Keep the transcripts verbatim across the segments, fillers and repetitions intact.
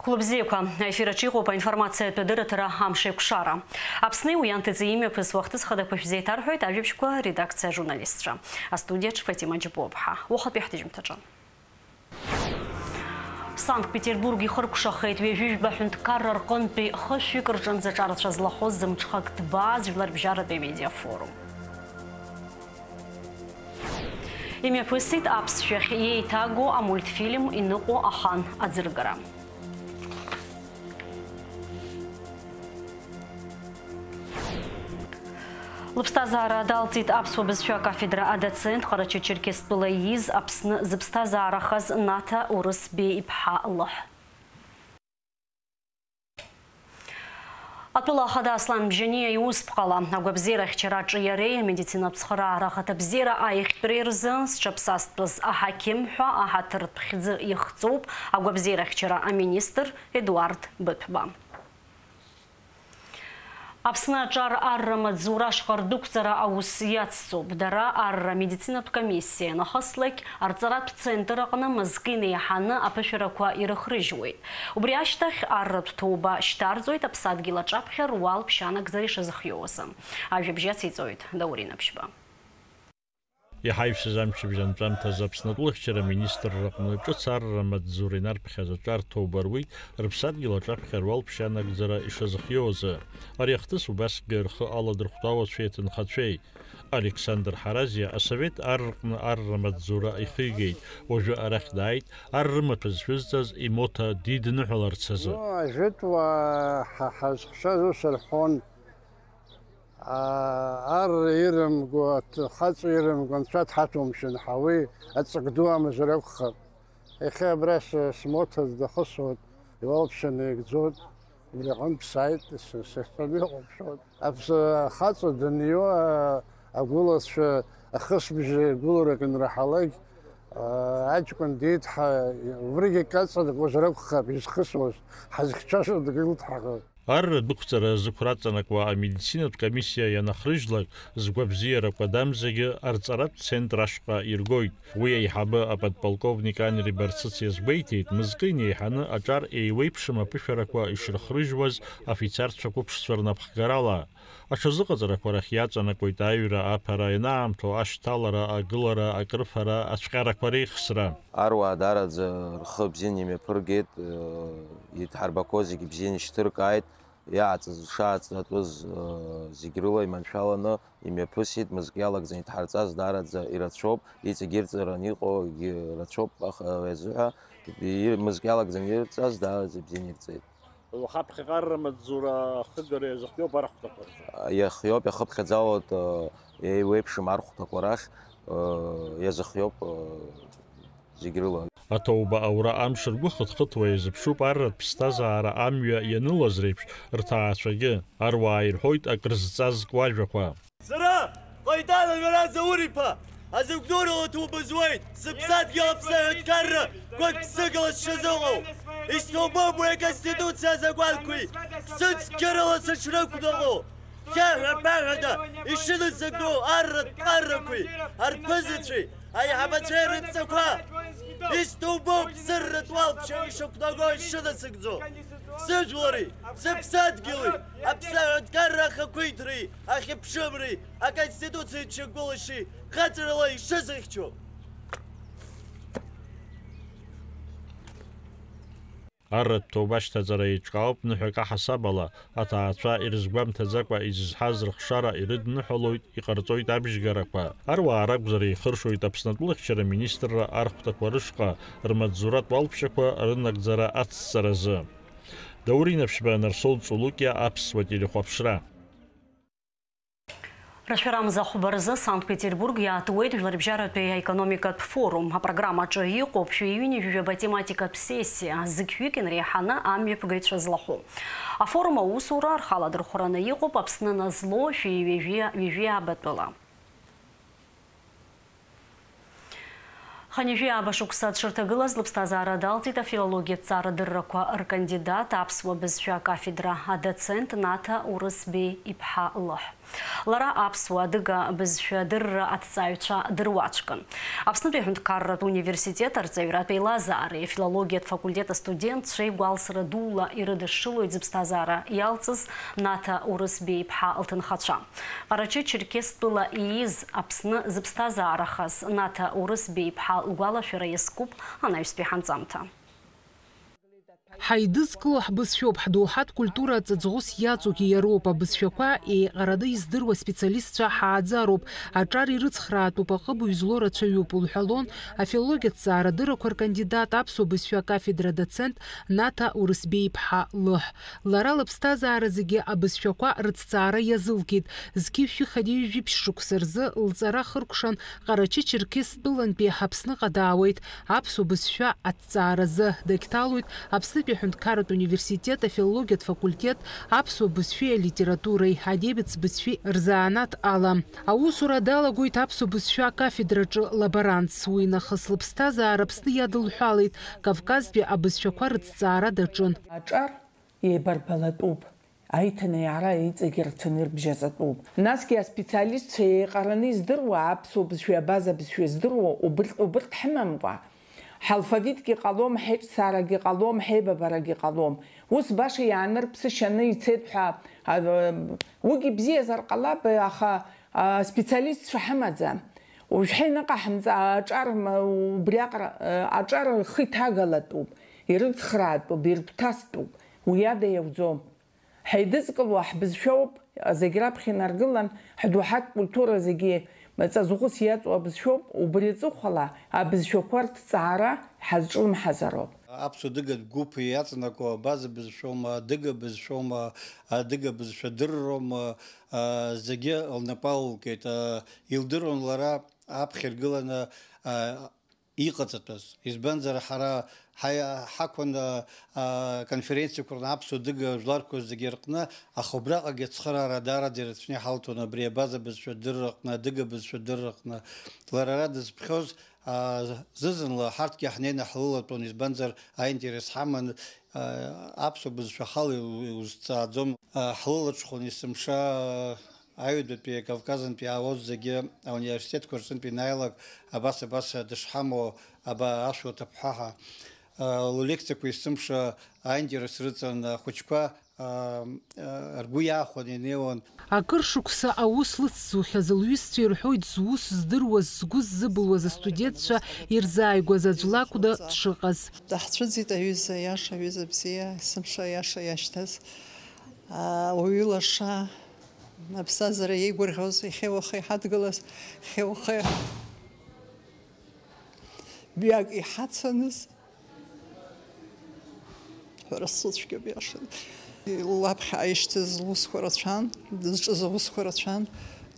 Хәлыбзиақәа, аефир аҿы иҟоуп аинформациатә адырраҭара Амшеикәшара. Аԥсни уи анҭыҵи имҩаԥысуа ахҭыс хадақәа шәзеиҭарҳәоит ажәабжьқәа редакциа ажурналистцәа. Астудиаҿ Фатима Џьапуаԥҳа. Уахатәи ҳҭыжьымҭаҿы. Санкт-Петербург ихыркәшахеит ҩажәи жәба ҳәынҭқарра рҟынтәи хышәҩык рҿынӡа аҿарацәа злахәыз зымҽхак ҭбаа жәларбжьаратәи амедиафорум. Имҩаԥысит аԥсшәахь еиҭаго амультфильм Иныҟәо ахан аӡыргара. Лыԥсҭазаара далҵит аԥсуа бызшәа акафедра адоцент, Ҟарачы-Черкестәыла ииз, Аԥсны зыԥсҭазаарахаз Наҭа Урыс Беи иԥҳа Лыҳ. Атәыла ахада Аслан Бжьаниа иусԥҟала агәабзиарахьчара аҿы иареи амедицинатә цхыраара ахаҭабзиара аиӷьтәреи рзы зҽаԥсазтәыз аҳақьым ҳәа аҳаҭыртә хьӡы ихҵоуп агәабзиарахьчара аминистр Едуард Быҭәба. Аԥсны аҿар арра маҵзура ашҟа рдәықәҵара аус иацҵоуп. Дара арра медицинатә комиссиа, нахыслакь арҵаратә центр аҟны мызкы инеиҳаны аԥышәарақәа ирыхрыжьуеит. Убри ашьҭахь арратә ҭоуба шьҭарҵоит аԥсадгьыл аҿаԥхьа руал ԥшьанагӡара ишазыхиоу азы. Ажәабжь ациҵоит Даур Инаԥшьба. Иҳаҩсыз амчыбжь анҵәамҭазы Аԥсны атәылахьчара аминистрраҟны ҿыц арра маҵзура инарԥхьаз аҿар ҭоуба руит, рыԥсадгьыл аҿаԥхьа руал ԥшьанагӡара ишазыхиоу азы. Ари ахҭыс убасгьы рхы аладырхәт ауацәеи аҭынхацәеи. Александр Ҳаразиа асовет ар рҟны арра маҵзура ихигеит, уажәы арахь дааит, ар рымаҭәа зшәызҵаз имоҭа дидныҳәаларц азы. Ну, ажәытәуаа ҳа ҳазхшаз ус рҳәон. Ар ирымго, аҭ-, хаҵа ирымго, анцәа дҳаҭәумшьан ҳәа, уи аҵак ду амазар акәхап. Иахьа абра с-, смоҭа дахысуеит, иуалԥшьа наигӡоит, убри аҟынтә сааит, с-, с-, сабиҟәыԥшуеит. Аԥс-, ахаҵа данио, а-, агәылацәа ахысбжьы гәыларак анраҳалак, а, аҷкәын диит ҳәа, убригьы каҵа дакәызар акәхап изхысуаз, ҳазхьчашәа дгылт ҳаӷа. Арра дәықәҵара зықәра аҵанакуа амедицинатә комиссиа ианахрыжьлак, згәабзиарақәа дамзагьы арҵаратә центр ашҟа иргоит. Уи аиҳабы аподполковник Анри Барцыц иазгәеиҭеит, мызкы инеиҳаны аҿар еиуеиԥшым аԥышәарақәа ишрыхрыжьуаз афицарцәа қәыԥшцәа рнапхгарала. Аҽазыҟаҵарақәа рахь иаҵанакуеит аҩра, аԥара, ианаамҭоу ашьҭалара, агылара, акрыфара, ацәҟьарақәа реихсра. Аруаа даараӡа рхы бзианы имҩаԥыргеит, э, идҳарбақәоу зегьы бзианы ишьҭыркааит, иааҵыз, шааҵатәыз, э, зегь рыла иманшәаланы имҩаԥысит, мызк иалагӡаны идҳарҵаз даараӡа ирацәоуп, иҵегь ирҵараны иҟоугьы рацәоуп, аха уи азыҳәа и-, мызк иалагӡаны ирҵаз даараӡа ибзианы ирҵеит. Уаха ԥхьаҟа арра маҵзура ахыгара иазыхиоуп архәҭақәа рҿы. Иахиоуп, иахыԥхьаӡалоит, э, еиуеиԥшым архәҭақәа рахь, э, иазыхиоуп, э, зегь рыла. Аҭоуба аура амш ргәы хыҭхыҭуа иазыԥшуп арратә ԥсҭазаара амҩа ианылаз реиԥш рҭаацәагьы. Аруаа ирҳәоит акрызҵазкуа ажәақәа. Сара, Ҟаитана Миран Заур-иԥа, азыгәдурала ҭоуба зуеит, сыԥсадгьыл Аԥсны аҳәынҭқарра гәык-ԥсыкала сшазыҟоу. Исҭоубоуп уи Аконституциа азакәанқәеи сыцқьарала сыҽрықәнаҟьоу, хьаҳәа-ԥаҳәада ишынасыгӡо арратә ԥҟарақәеи арԥызацәеи аиҳабацәеи рыдҵақәа. Исҭоубоуп сырратә уалԥшьа ишықәнаго ишынасыгӡо. Сыжәлари, сыԥсадгьыли, Аԥсны аҳәынҭқарра ахақәиҭреи ахьыԥшымреи Аконституциеи ҽынгәылашьеи хаҵарала ишысыхьчо. Арратә ҭоуба ашьҭаҵара еиҿкаауп ныҳәак аҳасабала, аҭаацәа ирызгәамҭаӡакәа изызҳаз рыхшара ирыдныҳәалоит, иҟарҵоит абжьгарақәа. Аруаа ракәзар еихыршоит Аԥсны атәылахьчара аминистрра архәҭақәа рышҟа рмаҵзуратә уалԥшьақәа рынагӡара ацҵаразы. Даур Инаԥшьба, Нарсоу Цулукиа, Аԥсуа телехәаԥшра. Рашәарамза ахәба рзы Санкт-Петербург иаатуеит Жәларбжьаратәи аекономикатә форум. Апрограмма аҿы иҟоуп шәи ҩынҩажәижәаба тематикатә сессиа, зықьҩык инреиҳаны амҩаԥгаҩцәа злахәу. Афорум аусура рхаладырхәраны иҟоуп Аԥсны назлоу шәи ҩажәи, ҩажәи аабатәыла. Хынҩажәи ааба шықәса дшырҭагылаз лыԥсҭазаара далҵит афилологиатә ҵарадыррақәа ркандидат, аԥсуа бызшәа акафедра адоцент Наҭа Урысбеи иԥҳа Лыҳ. Лара аԥсуа-адыга бызшәа адырра аҭҵааҩцәа дыруаӡәкын. Аԥснытәи аҳәынҭқарратә университет арҵаҩратә еилазаареи афилологиатә факультет астудентцәеи гәалсра дула ирыдышшылоит зыԥсҭазаара иалҵыз Наҭа Урысбеи-иԥҳа лҭынхацәа. Ҟарачы-Черқьестәыла ииз Аԥсны зыԥсҭазаарахаз Наҭа Урысбеи-иԥҳа лгәалашәара иазкуп анаҩстәи ҳанҵамҭа. Ҳаидызкыло ҳбызшәоуп, ҳдоуҳатә культура ҵаҵӷәыс иаҵоугьы иароуп, абызшәақәа еиҟараны издыруа специалистцәа ҳааӡароуп, аҿар ирыцхраатәуп, аҟыбаҩ злоу рацәаҩуп, лҳәалон афилологиатә ҭҵаарадыррақәа ркандидат, аԥсуа бызшәа акафедра доцент Наҭа Урысбеи-иԥҳа Лыҳ. Лара лыԥсҭазаара зегьы абызшәақәа рыҭҵаара иазылкит. Зқьи шәи хынҩажәи жәиԥшь шықәса рзы лҵара хыркәшан Ҟарачы-Черқьестәылантәи Аԥсныҟа даауеит, аԥсуа бызшәа аҭҵааразы дагьҭалоит Аԥснытәи аҳәынҭқарратә университет афилологиатә факультет аԥсуа бызшәеи алитературеи адебец бызшәеи рзанааҭ ала. Аусура далагоит аԥсуа бызшәа акафедраҿы лаборантс, уи нахыс лыԥсҭазаара Аԥсны иадылҳәалеит, Кавказтәи абызшәақәа рыҭҵаара даҿын. Аҿар еибарбалатәуп, аиҭанеиаара иҵегьы рҭаны ирыбжьаҵатәуп. Насгьы аспециалистцәа еиҟараны издыруа, аԥсуа бызшәеи абаза бызшәеи здыруа, убырҭ, убырҭ ҳамамкәа, ҳалфавитгьы ҟалом, ҳеиҿцаарагьы ҟалом, ҳеибабарагьы ҟалом. Ус баша иаанырԥсышьаны ицеит ҳәа, а, уигьы бзиазар ҟалап, аха, а, специалистцәа ҳамаӡам. Уажә ҳаҩныҟа ҳамҵа-, аҿар, м, убриаҟара, а, аҿар рхы иҭагалатәуп, ирыцхраатәуп, ирыгәҭастәуп. Уи ада иауӡом. Ҳаидызкыло ҳбызшәоуп, зегь раԥхьа инаргылан, ҳдоуҳатә культура зегьы ҵаҵӷәыс иаҵоу абызшәоуп, убри аҵыхәала абызшәақәа рҭҵаара ҳазҿлымҳазароуп. Аԥсуа-адыгатә гәыԥ иаҵанакуа абаза бызшәоума, адыга бызшәоума, адыга бызшәа дырроума, а, зегьы лнапы алалкеит. А, илдыруан лара аԥхьа иргыланы, а, иҟаҵатәыз. Избанзар, ҳара ҳаи-, ҳақәын, а, а, конференциақәа рҟны аԥсуа-адыга жәларқәа зегьы рҟны, аха убраҟагьы ацхыраара даараӡа ирацәаны иҳалҭон абри абаза бызшәа дырраҟны, адыга бызшәа дырраҟны. Лара ара дызԥхьоз, а, зны-зынла ҳарҭгьы ҳнеины ҳлылатәон, избанзар, аинтерес ҳаман, а, аԥсуа бызшәа ахала иу-, иузҵааӡом. А, ҳлылаҽхон есымша, аҩадатәи Кавказынтәи иаауаз зегьы ауниверситетқәа рҿынтә ианааилак, абас, абас дышҳамоу, аба, ашәа уҭыԥҳа ҳәа, ллекциақәа есымша аинтерес рыҵан, ахәыҷқәа, ргәы иаахәаны инеиуан. Акыр шықәса аус лыцзухьаз лҩызцәа ирҳәоит, зус здыруаз, згәы ззыбылуаз астудентцәа ирзааигәаз аӡә лакәны дшыҟаз. Даҳцәыӡит аҩыза, иаша аҩыза бзиа, есымша аиаша иашьҭаз, ауаҩы лаша. Аԥсҭазаара иеигәырӷьоз, иахьеи уахеи ҳадгылаз, иахьеи уахеи мҩак иҳацаныз, ҳәара сыцәгьоуп, иашан. Лаԥхьа ишьҭаз лусқәа рацәан, дызҿыз аусқәа рацәан.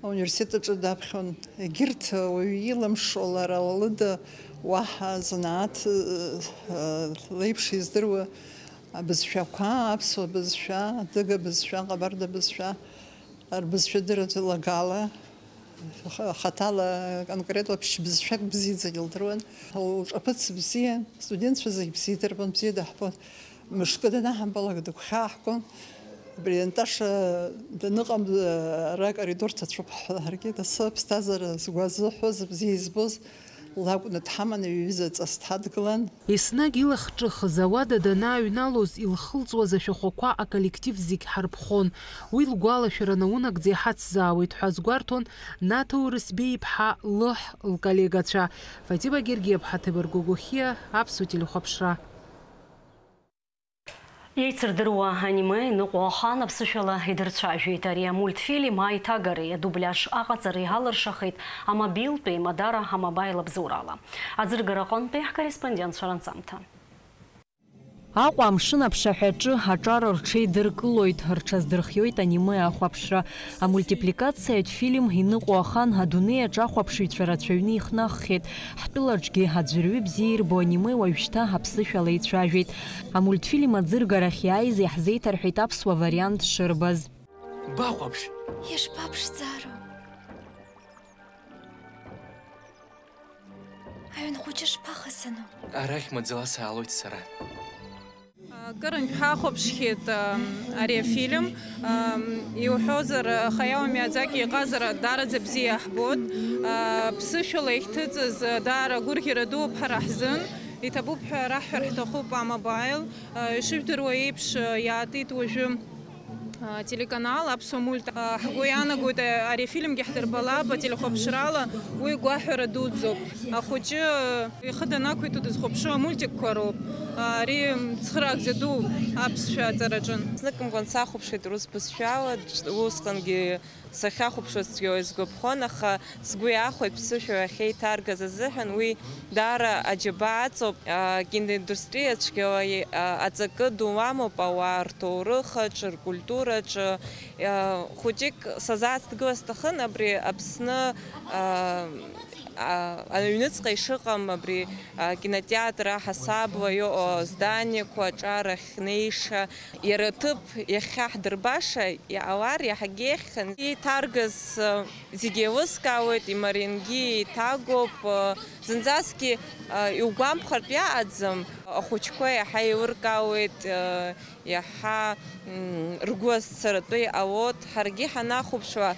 Ауниверситет аҿы даԥхьон. Егьырҭ ауаҩы илымшо, лара лыда уаҳа занааҭ, э, леиԥш издыруа абызшәақәа, аԥсуа бызшәа, адыга бызшәа, ҟабарда бызшәа, рбызшәа дырӡ лагала, ха-, хаҭала конкретла ԥшь-бызшәак бзиаӡаны илдыруан. Лҿаԥыц бзиан, студентцәа зегь бзиа идырбон, бзиа даҳбон. Мышкы данаҳамбалак дыгәхьааҳгон. Абри Наташа даныҟам, ара акоридор ҭацәуп ҳҳәаргьы, доусы аԥсҭазаара згәы азыҳәоз, бзиа избоз лакәны дҳаман, иҩыза ҵас дҳадгылан. Еснагь илахҿыхыз, ауада данааҩналоз илхылҵуаз ашәахәақәа аколлектив зегь ҳарԥхон. Уи лгәалашәара наунагӡа иҳацзаауеит ҳәа азгәарҭон Наҭа Урысбеи-иԥҳа Лыҳ лколлегацәа. Фатима Гергиаԥҳа, Ҭемыр Гогохиа, Аԥсуа телехәаԥшра. Еицырдыруа аниме иныҟәо ахан аԥсышәала идырцәажәеит. Ари амультфильм аиҭагареи адубляж аҟаҵареи алыршахеит амобилтә еимадара амобаил абзоурала. Аӡыргара аҟынтәи ҳкорреспондентцәа ранҵамҭа. Аҟәа амшын аԥшаҳәаҿы аҿар рҽеидыркылоит, рҽаздырхиоит аниме ахәаԥшра. Амультипликациатә фильм Иныҟәо ахан адунеи аҿы ахәаԥшыҩцәа рацәаҩны ихнаххьеит. Ҳтәылаҿгьы аӡәырҩы бзиа ирбо аниме уажәшьҭа аԥсышәала ицәажәеит. Амультфильм аӡыргарахь иааиз иаҳзеиҭарҳәеит аԥсуа вариант шырбаз. Бахәаԥш! Ишԥаԥшӡароу! Аҩн хәыҷы шԥахасану? Арахь маӡала саалоит сара. Кырынтә ҳахәаԥшхьеит, ам, ари афильм. Ам, иуҳәозар, Хаяо Миядзаки иҟазара даараӡа бзиа иаҳбоит. А, ԥсышәала иахьҭыҵыз, а, даара агәырӷьара дууп ҳара ҳзын. Иҭабуп ҳәа раҳҳәар ҳҭахуп А-Мобаил. А, ишыжәдыруа еиԥш, а, иаатит уажәы, а, телеканал Аԥсуа мульт. А, ҳгәы иаанагоит, а, ари афильмгьы ҳдырбалап ателехәаԥшрала, уи гәаҳәара дуӡӡоуп. Ахәыҷы, а, ихы данақәиҭу дызхәаԥшуа амультикқәа роуп. А, ари цхыраагӡа ду аԥсшәа аҵараҿы. Зныкымкәан сахәаԥшит урыс бызшәала, усҟангьы сахьахәаԥшуаз цәгьала исгәаԥхон, аха сгәы иахәеит ԥсышәала ахьеиҭаргаз азыҳәан, уи даара аџьабаа аҵоуп. А, киноиндустриа цәгьала и-, а, аҵакы ду амоуп ауаа рҭоурыхаҿ, ркультураҿы. А, хәыҷык сазааҭгыла сҭахын абри Аԥсны, а, а, аҩныҵҟа ишыҟам абри, а, кинотеатр аҳасабала иҟоу зданиақәа аҿар ахьнеиша. Иара аҭыԥ иахьаҳдырбаша иҟалар иаҳагьы еиӷьхарын. Иҭаргаз, а, зегьы еилыскаауеит, имариангьы еиҭагоуп, а, зынӡаскгьы, а, иугәамԥхартә иаҟаӡам, ахәыҷқәа иаҳа еилыркаауеит, а, иаҳа, м, ргәы азцаратәы иҟалоит. Ҳаргьы ҳанахәаԥшуа,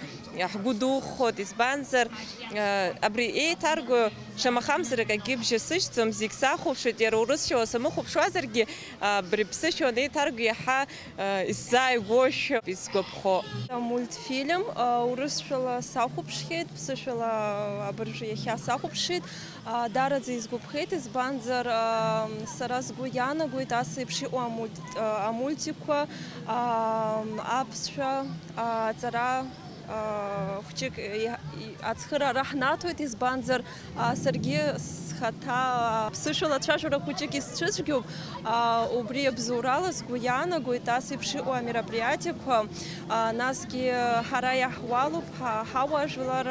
ҳгәы духоит, избанзар, а, абри еиҭарго шамахамзар акгьы бжьасышьҭӡом, зегь сахәаԥшит, иара урысшәала самыхәаԥшуазаргьы, абри ԥсышәала анеиҭарго иаҳа, а, исзааигәоушәа исгәаԥхо. Амультфильм, а, урысшәала сахәаԥшхьеит, ԥсышәала абыржәы иахьа сахәаԥшит. А, даараӡа исгәаԥхеит, избанзар, а, сара сгәы иаанагоит ас еиԥш иҟоу амульт-, а, амультикқәа, а, аԥсшәа, а, аҵара, а, хәҷык иа-, и-, ацхыраара ҳнаҭоит, избанзар, а, саргьы схаҭа, а, ԥсышәала ацәажәара хәҷык исцәыцәгьоуп, а, убри абзоурала сгәы иаанагоит ас еиԥш иҟоу амероприатиақәа, а, насгьы ҳара иаҳуалуп ҳа-, ҳауаажәлар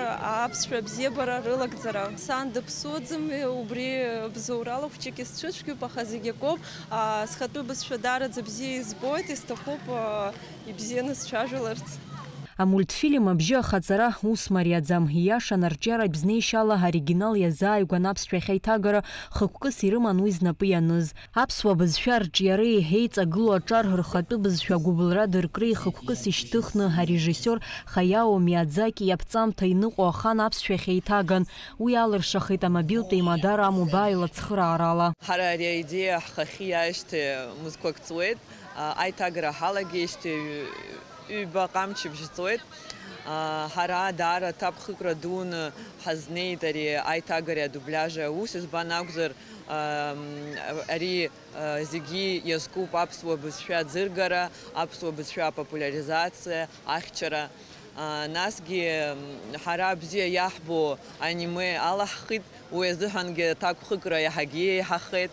аԥсшәа абзиабара рылагӡара. Сан дыԥсуаӡам, убри абзоурала хәҷык исцәыцәгьоуп, аха зегь акоуп, а, схатәы бызшәа даараӡа бзиа избоит, исҭахуп, а, ибзианы сцәажәаларц. Амультфильм абжьы ахаҵара ус мариаӡам. Ииашан, арҿиаратә знеишьала аоригинал иазааигәан аԥсшәахь аиҭагара хықәкыс ирыман уи знапы ианыз. Аԥсуа бызшәа арҿиареи еиҵагылоу аҿар рхатәы бызшәа агәыбылра дыркреи хықәкыс ишьҭыхны арежиссиор Хаяо Миядзаки иаԥҵамҭа иныҟәо ахан аԥсшәахь еиҭаган. Уи алыршахеит амобилтә еимадара А-Мобаил ацхыраарала. Ҳара ари аидеиа ҳхахьы иааижьҭеи мызқәак ҵуеит, а, аиҭагара ҳалагеижьҭеи ҩ-, ҩба ҟамчыбжь ҵуеит. А, ҳара даара ҭакԥхықәра дуны ҳазнеит ари аиҭагареи адубляжи аус, избан акәзар, ам, ари, а, зегьы иазкуп аԥсуа бызшәа аӡыргара, аԥсуа бызшәа апопулиаризациа, ахьчара. А, насгьы, м, ҳара бзиа иаҳбо аниме алаҳхит, уи азыҳәангьы аҭакԥхықәра иаҳагьы еиҳахеит.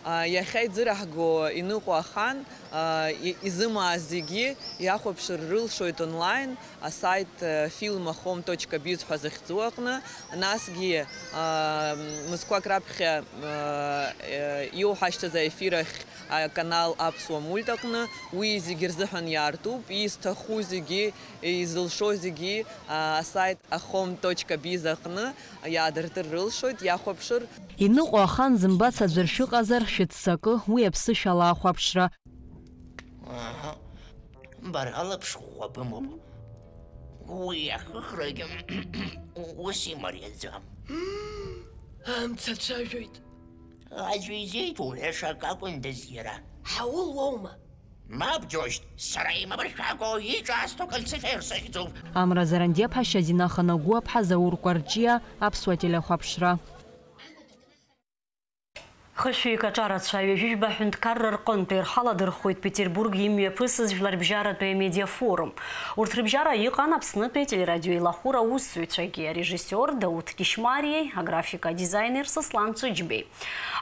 А, иахьа иӡыраҳго иныҟәо ахан, а, и-, изымааз зегьы иахәаԥшыр рылшоит онлайн, асайт, э, фильмахом точка биз ҳәа захьӡу аҟны, насгьы, а, м, мызқәак раԥхьа, а, э, иоуҳашьҭыз аефир ахь аканал Аԥсуа мульт аҟны, уи зегьы рзыҳәан иаартуп, изҭаху зегьы, изылшо зегьы, а, асайт ахом точка биз аҟны иаадыртыр рылшоит, иахәаԥшыр. Иныҟәо ахан зымбац аӡәыр шәыҟазар, шәыццакы, уи аԥсышәала ахәаԥшра. Аҳа. Бара алаԥш ӷәӷәа бымоуп. Уи ахыхрагьы ус имариаӡам. Амца цәажәоит. Аӡәы изеиҭоуҳәаша акакәындаз иара. Ҳаул уоума? Мап, џьоушьҭ, сара имабыршәаго иҿаасҭо кальцифер сыхьӡуп. Амра Зарандиаԥҳа, Шьазина Ханагәыаԥҳа, Заур Кәарҷиа, Аԥсуа телехәаԥшра. Хышәҩык аҿарацәа ҩажәижәба ҳәынҭқарра рҟынтә ирхаладырхәуеит Петербург имҩаԥысыз жәларбжьаратәи амедиафорум. Урҭ рыбжьара иҟан Аԥснытәи ателерадиоеилахәыра аусзуҩцәагьы, арежиссиор Дауҭ Кьышьмариеи аграфика адизаинер Сослан Ҵәыџьбеи.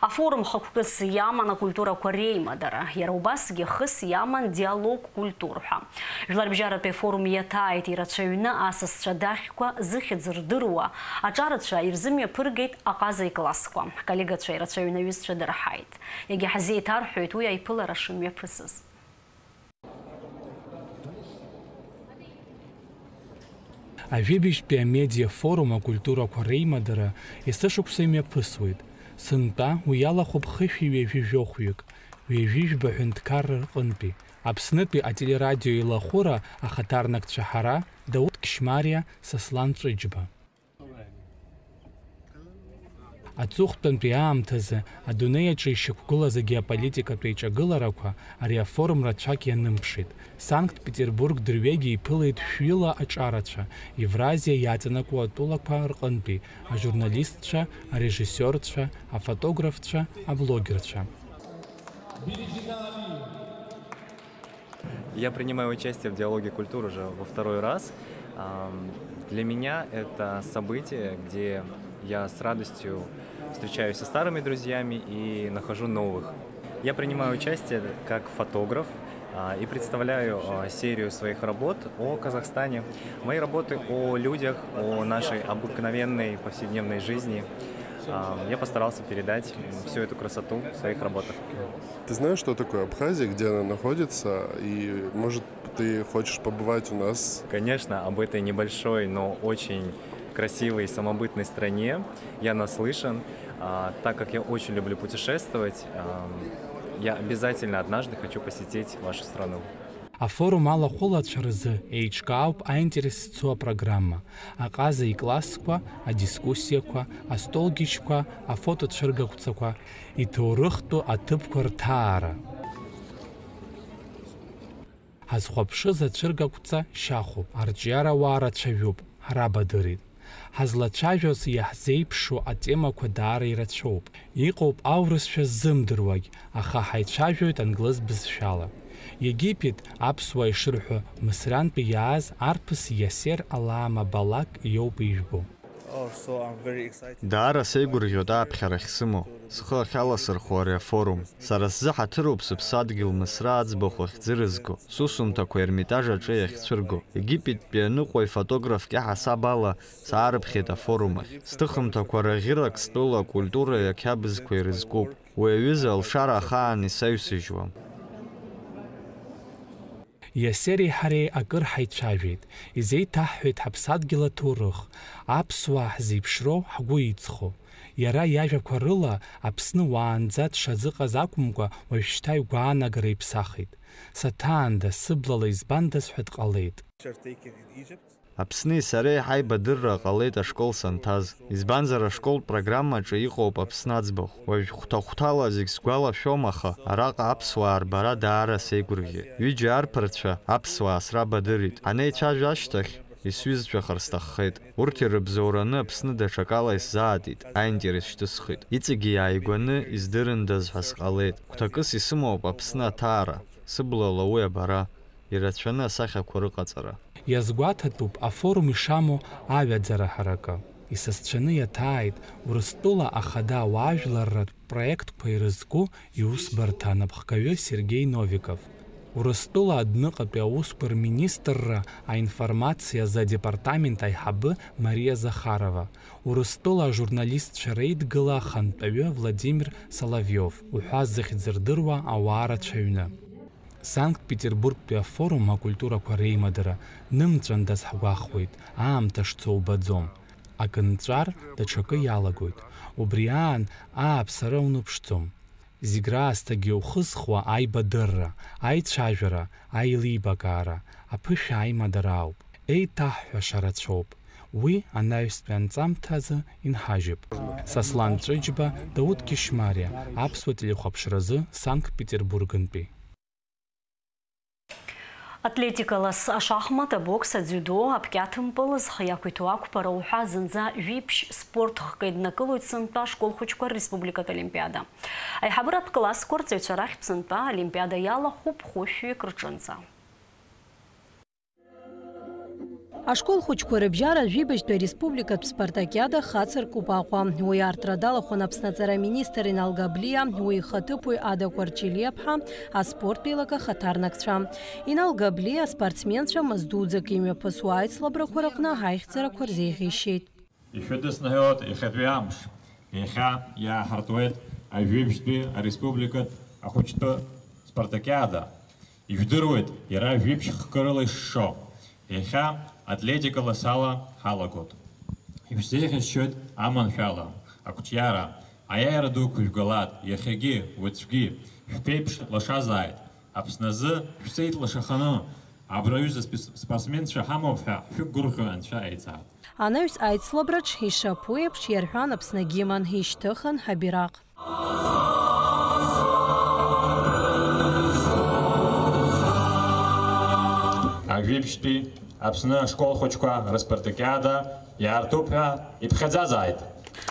Афорум хықәкыс иаман акультурақәа реимадара, иара убасгьы хыс иаман диалог культур ҳәа. Жәларбжьаратәи афорум иаҭааит ирацәаҩны асасцәа дахьқәа зыхьӡ рдыруа, аҿарацәа ирзымҩаԥыргеит аҟаза иклассқәа. Ҳколлегацәа ирацәаҩны аҩызцәа дырҳаит. Иагьа ҳзеиҭарҳәоит уи аиԥылара шымҩаԥысыз. Ажәибжьтәи амедиа форум акультурақәа реимадара есышықәса имҩаԥысуеит. Сынтәа уи иалахәуп хышәи ҩажәи жәохәҩык. Ҩажәижәба ҳәынҭқарра рҟынтәи, Аԥснытәи ателерадио еилахәыра ахаҭарнакцәа ҳара, Дауҭ Кьышьмариа, Сослан Ҵәыџьба. Аҵыхәтәантәи аамҭазы адунеи аҿы ишьақәгылаз агеополитикатә еиҿагыларақәа ари афорум рацәак ианымԥшит. Санкт-Петербург дырҩегьы иԥылеит шәҩыла аҿарацәа, Евразиа иаҵанакуа атәылақәа рҟынтәи ажурналистцәа, арежиссиорцәа, афотографцәа, аблогерцәа. Я принимаю участие в «Диалоге культур» уже во второй раз. Ам, Для меня это событие, где я с радостью встречаюсь со старыми друзьями и нахожу новых. Я принимаю участие как фотограф, а, и представляю, а, серию своих работ о Казахстане. Мои работы о людях, о нашей обыкновенной повседневной жизни. А, Я постарался передать всю эту красоту в своих работах. Ты знаешь, что такое Абхазия, где она находится, и, может, ты хочешь побывать у нас? Конечно, об этой небольшой, но очень красивой и самобытной стране я наслышан. А, Так как я очень люблю путешествовать, ам, я обязательно однажды хочу посетить вашу страну. Афорум алахәылацәа рзы еиҿкаауп аинтерес зцу апрограмма, аҟаза иклассқәа, адискуссиақәа, астолгьежьқәа, афотоцәыргақәҵақәа, иҭоурыхтәу аҭыԥқәа рҭаара. Ҳазхәаԥшыз ацәыргақәҵа шьахәуп, арҿиарауаа рацәаҩуп, ҳрабадырит. Ҳазлацәажәоз иаҳзеиԥшу атемақәа даара ирацәоуп. Иҟоуп аурысшәа ззымдыруагь, аха ҳаицәажәоит англыз бызшәала. Египет, аԥсуаа ишырҳәо, Мысрантәи иааз арԥыс Иасер Алаама Балак иоуп ижәбо. Даара сеигәырӷьоит ааԥхьара ахьсымоу, схы ахьаласырхәуа ари афорум. Сара сзы ҳаҭыроуп сыԥсадгьыл Мысра аӡбахә ахьӡырызго, сусумҭақәа Ермитаж аҿы иахьцәырго. Египеттәи аныҟәаҩ фотограф кьаҳасаб ала саарыԥхьеит афорум ахь. Сҭыхымҭақәа раӷьырак стәыла акультуреи ақьабзқәеи ирызкуп. Уи аҩыза алшара ахаан исаҩсыжьуам. Иасери ҳареи акыр ҳаицәажәеит, изеиҭаҳҳәеит ҳаԥсадгьыл аҭоурых, аԥсуаа ҳзеиԥшроу ҳгәы иҵхо. Иара иажәақәа рыла, Аԥсны уаанӡа дшазыҟаз акәымкәа, уажәшьҭа игәаанагара иԥсахит. Саҭаанда, сыблала избандаз ҳәа дҟалеит. Аԥсни сареи ҳаибадырра ҟалеит ашкол санҭаз, избанзар ашколтә программаҿы иҟоуп Аԥсны аӡбахә. Уажә хәҭа-хәҭала зегь сгәалашәом, аха араҟа аԥсуаа рбара даара сеигәырӷьеит. Ҩыџьа арԥарцәа аԥсуаа срабадырит. Ҳанеицәажәа ашьҭахь, исҩызцәахар сҭаххеит. Урҭ ирыбзоураны Аԥсны даҽакала исзаатит, аинтерес шьҭысхит. Иҵегьы иааигәаны издырындаз ҳәа сҟалеит. Хәҭакыс исымоуп Аԥсны аҭаара, сыблала уи абара. Ирацәаны асахьақәа рыҟаҵара. Иазгәаҭатәуп афорум ишамоу аҩаӡара ҳаракы. Исасцәаны иаҭааит Урыстәыла ахада ауаажәларратә проектқәа ирызку иусбарҭа анапхгаҩы Сергеи Новиков, Урыстәыла адәныҟатәи аусқәа рминистрра аинформациа азы адепартамент аиҳабы Мариа Захарова, Урыстәыла ажурналистцәа реидгыла ахантәаҩы Владимир Соловиов уҳәа зыхьӡ рдыруа ауаа рацәаҩны. Санкт-Петербургтәи афорум акультурақәа реимадара нымҵәандаз ҳгәахуеит, аамҭа шцо убаӡом. Акы нҵәар, даҽакы иалагоит. Убри аан ааԥсара уныԥшӡом. Зегь раасҭагьы иухызхуа аибадырра, аицәажәара, аилибакаара, аԥышәа аимадара ауп. Еиҭаҳҳәаша рацәоуп. Уи анаҩстәи анҵамҭазы инҳажьып. Сослан Ҵәыџьба, Дауҭ Кьышьмариа, аԥсуа телехәаԥшразы, Санкт-Петербургынтәи. Атлетика лас, ашахмат, абокс, адзиудо, аԥкьаҭымпыл, зхы иақәиҭу ақәԥара уҳәа зынӡа жәиԥшь спорт хкы иднакылоит сынтәа ашкол хәыҷқәа рреспубликатә олимпиада. Аиҳабыратә классқәа рҵаҩцәа рахьтә сынтәа олимпиада иалахәуп хәышәҩык рҿынӡа. Ашкол хәыҷқәа рыбжьара жәибажьтәи ареспубликатә спартакиада хацыркуп Аҟәа. Уи артра далахәын Аԥсны аҵара аминистр Инал Габлиа, уи ихаҭыԥуаҩ Ада Кәарҷелиаԥҳа, аспорттә еилак ахаҭарнакцәа. Инал Габлиа аспортсменцәа мыз дуӡӡак имҩаԥысуа аицлабрақәа рыҟны аихьӡарақәа рзеиӷьеишьеит. Ишәыдысныҳәалоит иахьатәи амш. Иахьа иааҳартуеит ажәибжьтәи ареспубликатә ахәыҷтәы спартакиада. Ижәдыруеит, иара жәиԥшь хкы рыла ишшо. Иахьа атлетика ласала ҳалагоит. Ишәзеиӷьасшьоит аманшәала, ақәҿиара, Аиааира дуқәа жәгалат, иахьагьы, уаҵәгьы, шәԥеиԥш лашазааит. Аԥсны азы шәҵеит лашаханы. Абра аҩыза спес-, спортсменцәа ҳамоуп ҳәа шәықәгәырӷьо Анцәа аиҵааит. Анаҩс аицлабраҿ ишаԥу еиԥш иарҳәан Аԥсны агимн, ишьҭыхын ҳабираҟ. Ажәибжьтәи Аԥсны ашкол хәыҷқәа рыспартакиада иаартуп ҳәа иԥхьаӡазааит.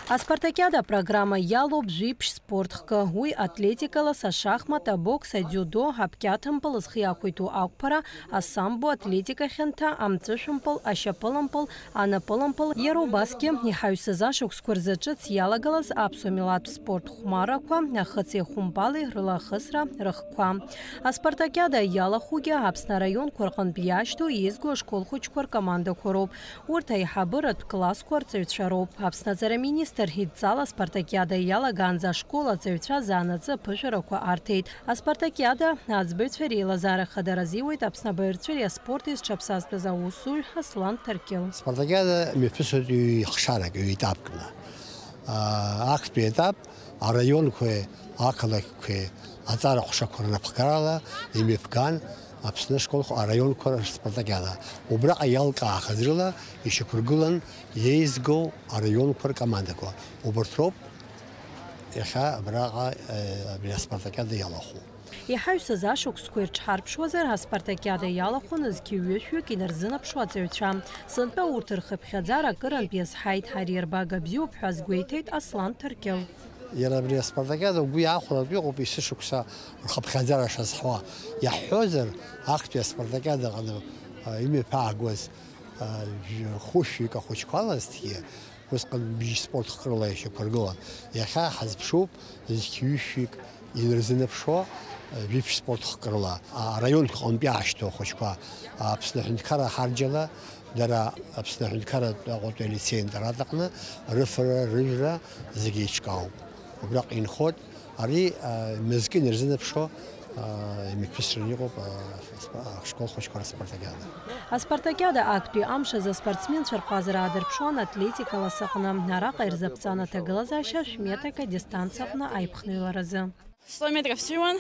Аспартакиада апрограмма иалоуп жәиԥшь спорт хкы, уи атлетикала, ашахмат, абокс, адиудо, аԥқьаҭымпыл, зхы иақәиҭу ақәԥара, асамбо, атлетика хьанҭа, амҵәышәымпыл, ашьапылампыл, анапылампыл, иара убасгьы иҳаҩсыз ашықәсқәа рзы ҿыц иалагалаз аԥсуа милаҭтә спорт хәмаррақәа, ахыци ахәымпали рылахысра рыхқәа. Аспартакиада иалахәугьы Аԥсны араионқәа рҟынтә иашьҭоу еизго ашкол хәыҷқәа ркомандақәа роуп. Урҭ аиҳабыратә классқәа рҵаҩцәа роуп. Аԥсны аҵара министр идҵала аспартакиада иалагаанӡа ашкол аҵаҩцәа заанаҵы аԥышәарақәа арҭеит. Аспартакиада аӡбаҩцәа реилазаара хадара азиуеит Аԥсны абаҩрҵәыреи аспорти зҽаԥсазтәыз аусзуҩ Аслан Ҭаркьыл. Аспартакиада мҩаԥысуеит ҩ-, хшарак, ҩ-етапкны. Аа, актәи етап араионқәеи ақалақьқәеи аҵара ҟәшақәа рнапхгарала имҩаԥган Аԥсны ашколқәа араионқәа рыспартакиада. Убраҟа иалкаахаз рыла ишьақәыргылан еизгоу араионқәа ркомандақәа. Убарҭ роуп иахьа абраҟа, э, абри аспартакиада иалахәу. Иҳаҩсыз ашықәсқәа ирҽҳарԥшуазар, аспартакиада иалахәын зқьи ҩышәҩык инарзынаԥшуа аҵаҩцәа. Сынтәа урҭ рхыԥхьаӡара акырынтә иазҳаит, ари арбага бзиоуп ҳәа азгәеиҭеит Аслан Ҭаркьыл. Иара абри аспартакиада угәы иаахәартә иҟоуп есышықәса рхыԥхьаӡара шазҳауа. Иаҳҳәозар, актәи аспартакиада аҟны, а, имҩаԥаагоз, а, жә-, хәышәҩык ахәыҷқәа алазҭгьы, усҟан бжь спорт хкы рыла ишьақәыргылан. Иахьа ҳазԥшуп зқьи ҩышәҩык инарзынаԥшуа, а, жәиԥшь спорт хкы рыла. А, араионқәа аҟынтәи иаашьҭоу ахәыҷқәа, а, Аԥсны аҳәынҭқарра ҳарџьала, дара Аԥсны аҳәынҭқарратә Аҟәатәи алицеи аинтернат аҟны рыфара, рыжәра зегьы еиҿкаауп. Убраҟа инхоит ари, а, мызкы инарзынаԥшуа, а, имҩаԥысран иҟоуп, а, ашкол хәыҷқәа рыспартакиада. Аспартакиада актәи амш азы аспортсменцәа рҟазара аадырԥшуан атлетикала саҟны. Араҟа ирзаԥҵан аҭагылазаашьа шә-метрак адистанциа аҟны аиԥхныҩларазы. Сто метров сыҩуан,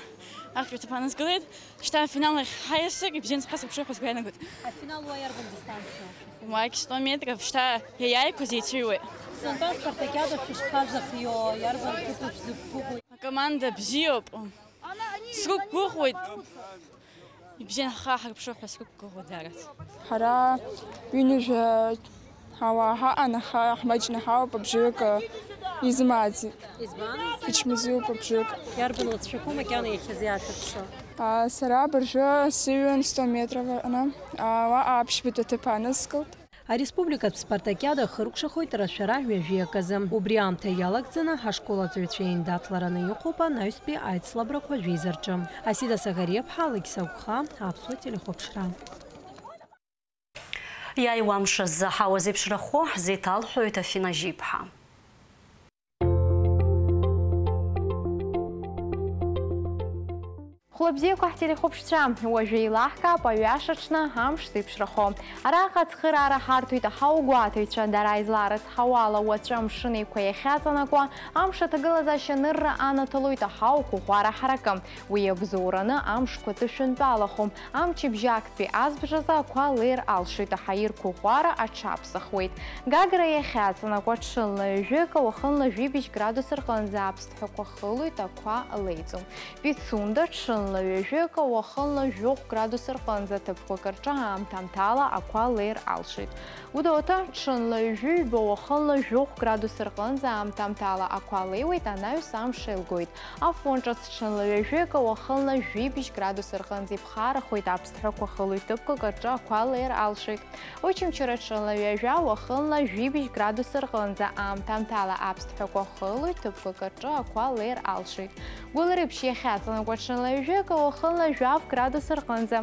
ахьшәҭыԥ анызкылеит. Шьҭа афинал ахь ҳаиасыр, ибзиан схы сыԥшыр ҳәа сгәы иаанагоит. Афинал уа иарбан дистанциа? Уагь сто метров, шьҭа иаиааиқәаз еицыҩуеит. Сынтәа аспартакиада шәышԥазыхио, иарбан ҭыԥу шәзықәгәыӷуеит? Акоманда бзиоуп. Срықәгәыӷуеит. Ибзиан ҳхы аҳарԥшыр ҳәа срықәгәыӷуеит даараӡа. Ҳара ҩынҩажәа ҳауаа ҳаҟан, аха ҳмаҷны ҳауп, абжаҩык изымааӡеит. Избан? Ичмазаҩуп абжаҩык. Иарбан уацәшәақәоу макьана иахьазы иаашәырԥшуа? А, сара абыржәы сыҩуан сто метров аҟны. А, уаҟа аԥшьбатәи аҭыԥ аанызкылт. Ареспубликатә спартакиада ахыркәшахоит рашәара ҩажәи аказы. Убри аамҭа иалагӡаны ҳашкол аҵаҩцәа еиндаҭлараны иҟоуп анаҩстәи аицлабрақәа жәеиза рҿы. Асида Саӷариаԥҳа, Алықьса Гәха, Аԥсуа телехәаԥшра. Иааиуа амш азы ҳауа зеиԥшрахо ҳзеиҭалҳәоит Афина Жьиԥҳа. Хәлабзиақәа ҳтелехәаԥшцәа, уажәы еилаҳкаап аҩаша аҽны амш зеиԥшрахо. Араҟа ацхыраара ҳарҭоит аҳауагәаҭаҩцәа, дара изларыцҳауа ала уаҵәы амшын еиқәа иахьаҵанакуа, амш аҭагылазаашьа анырра анаҭалоит аҳауақәа ӷәӷәара ҳаракы. Уи иабзоураны амшқәа ҭышәынтәалахом. Амчыбжьа актәи азбжазы ақәа леир алшоит, аҳаирқәа ӷәӷәара аҽаԥсахуеит. Гагра иахьаҵанакуа ҽынла ҩажәи акы, уахынла жәибжь градус рҟынӡа аԥсҭҳәақәа хылоит, ақәа леиӡом. Пицунда ҽынла ҩажәи акы, уахынла жәохә градус рҟынӡа ҭыԥқәак рҿы аамҭа-аамҭала ақәа леир алшоит. Гәдоуҭа ҽынла ҩажәи ҩба, уахынла жәохә градус рҟынӡа аамҭа-аамҭала ақәа леиуеит, анаҩс амш еилгоит. Афон ҿыц ҽынла ҩажәи акы, уахынла жәибжь градус рҟынӡа иԥхарахоит, аԥсҭҳәақәа хылоит, ҭыԥқәак рҿы ақәа леир алшоит. Очамчыра ҽынла ҩажәа, уахынла жәибжь градус рҟынӡа аамҭа-аамҭала аԥсҭҳәақәа хылоит, ҭыԥқәак рҿы ақәа леир алшоит. Гәылрыԥшь иахьаҵанакуа ҽынла ҩажәи акы, уахынла жәаф градус рҟынӡа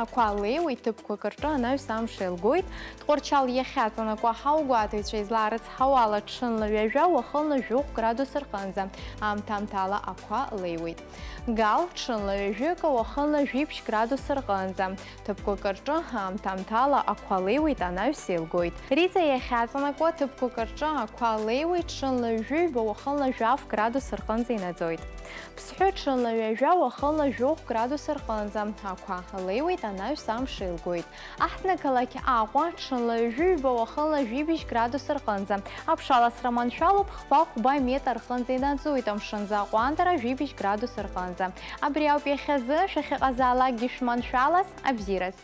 Ақәа леиуеит, ҭыԥқәак рҿы анаҩс амш еилгоит. Тҟәарчал иахьаҵанакуа ҳаугәаҭаҩцәа излаарыцҳауа ала, ҽынла ҩажәа, уахынла жәохә градус рҟынӡа. Аамҭамҭала ақәа леиуеит. Гал, ҽынла ҩажәи акы, уахынла жәибжь градус рҟынӡа. Ҭыԥқәак рҿы аамҭамҭала ақәа леиуеит, анаҩс еилгоит. Риҵа иахьаҵанакуа, ҭыԥқәак рҿы ақәа леиуеит, ҽынла ҩажәи ҩба, уахынла жәаф градус рҟынӡа инаӡоит. Ԥсҳәы, ҽынла ҩажәа, уахынла жәохә градус рҟынӡа. Ақәа леиуеит, анаҩс амш еилгоит. Аҳҭнықалақь Аҟәа, ҽынла ҩажәи ҩба, уахынла жәибжь градус рҟынӡа. Аԥшаласра маншәалоуп, хԥа хәба метр рҟынӡа инаӡоит, амшынӡы аҟәандара жәибжь градус рҟынӡа. Абри ауп иахьазы, шәахьыҟазаалакгьы шәманшәалаз, абзиараз.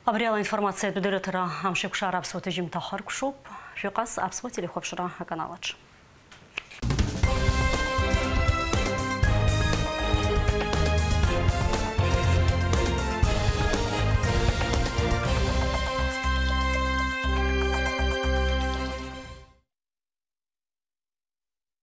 Абри ала аинформациатә дырраҭара Амшеикәшара аԥсуа ҭыжьымҭа хыркәшоуп. Шәыҟаз аԥсуа телехәаԥшра аканал аҿы.